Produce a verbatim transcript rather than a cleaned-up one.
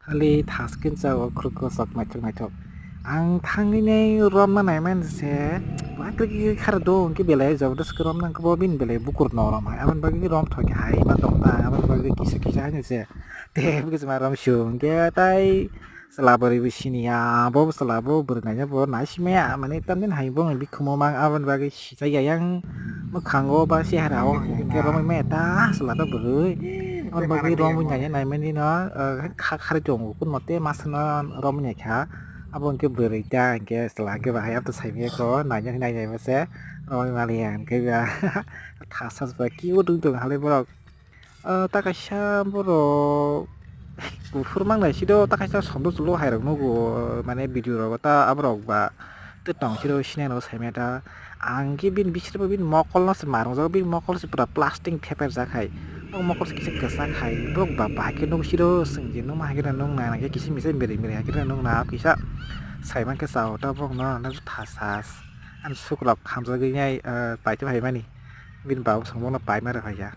Hali thaskin cha o khuruk o sok naithok naithok. Ang thangwi nai romna naimani se, ba kri kri khara do, hwnkhe belai jabardast khe romna, hwnkhe bo bini belai bukur no rom hai. Aboni bagwi rom thok hai ma tong ta, aboni bagwi kisa kisa haino se. Te bwkhe se ma rom su, hwnkhe tai chwla bwrwi bo siniya, bo chwla bo bwrwi naina bo naisimaya, mane tamni hai bo bikhumo mang, aboni bagwi. Chai ya yang mwkhango ba chehara o hwnkhe romwi maya ta chwla ta bwrwi. Aboni bagwi romwi naiya naimani no, eh, kha kharwi tongo kun mote masa no romwi naikha. Abo hwnkhe bwrwi ta hwnkhe chwla hwnkhe bahai abo to saimanya kho naina hwnwi nainai mase romwi maliya hwnkhe ba thasa ba cute wng tong halai borok. Ah, ta kaisa borok kuphur mangnai siro, ta kaisa sondo cholo hai rok nugo, mane video rogo ta aborok ba tei tong siro sinai no saimaya ta. Ang khe bini bisingtwi bini mokol no se ma rwngjak, bini mokol se pura plastic theper jak hai, o mokol se kisa kwchak hai, borok ba bahai khe nugo siro, chwng je nukma hai khe nung nang khe kisa misa bwrwi bwrwi hai khe nung nang kisa saiman khe chao ta borok no thasa. Ani sukrok hamjagwi nai, ah, paithago hai mani bini baba song bono paima rw hai ya.